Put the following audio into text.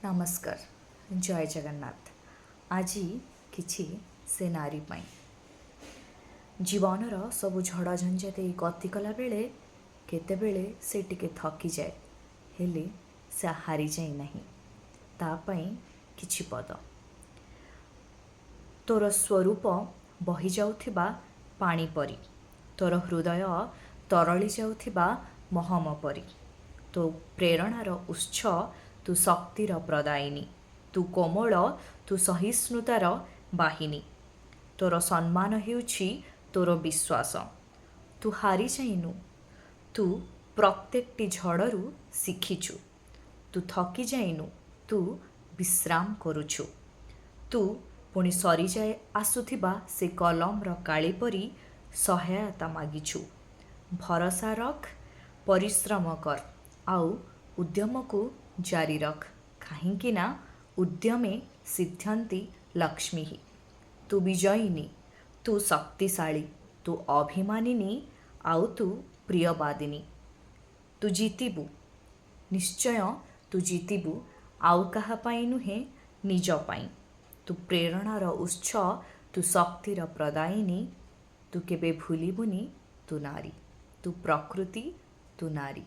ନମସ୍କାର, ଜୟ ଜଗନ୍ନାଥ। ଆଜି କିଛି ସେ ନାରୀ ପାଇଁ। ଜୀବନର ସବୁ ଝଡ଼ ଝଞ୍ଜା ଦେଇ ଗତି କଲାବେଳେ କେତେବେଳେ ସେ ଟିକେ ଥକିଯାଏ, ହେଲେ ସେ ହାରିଯାଏ ନାହିଁ। ତା ପାଇଁ କିଛି ପଦ। ତୋର ସ୍ୱରୂପ ବହିଯାଉଥିବା ପାଣି ପରି, ତୋର ହୃଦୟ ତରଳି ଯାଉଥିବା ମହମ ପରି। ତୁ ପ୍ରେରଣାର ଉତ୍ସ, ତୁ ଶକ୍ତିର ପ୍ରଦାୟିନୀ, ତୁ କୋମଳ, ତୁ ସହିଷ୍ଣୁତାର ବାହିନୀ। ତୋର ସମ୍ମାନ ହେଉଛି ତୋର ବିଶ୍ୱାସ। ତୁ ହାରିଯାଇନୁ, ତୁ ପ୍ରତ୍ୟେକଟି ଝଡ଼ରୁ ଶିଖିଛୁ। ତୁ ଥକି ଯାଇନୁ, ତୁ ବିଶ୍ରାମ କରୁଛୁ। ତୁ ପୁଣି ସରିଯାଇ ଆସୁଥିବା ସେ କଲମର କାଳି ପରି ସହାୟତା ମାଗିଛୁ। ଭରସା ରଖ, ପରିଶ୍ରମ କର ଆଉ ଉଦ୍ୟମକୁ ଜାରି ରଖ, କାହିଁକି ନା ଉଦ୍ୟମେ ସିଦ୍ଧ୍ୟନ୍ତି ଲକ୍ଷ୍ମୀ। ତୁ ବିଜୟିନୀ, ତୁ ଶକ୍ତିଶାଳୀ, ତୁ ଅଭିମାନିନୀ ଆଉ ତୁ ପ୍ରିୟବାଦିନୀ। ତୁ ଜିତିବୁ, ନିଶ୍ଚୟ ତୁ ଜିତିବୁ, ଆଉ କାହା ପାଇଁ ନୁହେଁ, ନିଜ ପାଇଁ। ତୁ ପ୍ରେରଣାର ଉତ୍ସ, ତୁ ଶକ୍ତିର ପ୍ରଦାୟିନୀ। ତୁ କେବେ ଭୁଲିବୁନି, ତୁ ନାରୀ, ତୁ ପ୍ରକୃତି, ତୁ ନାରୀ।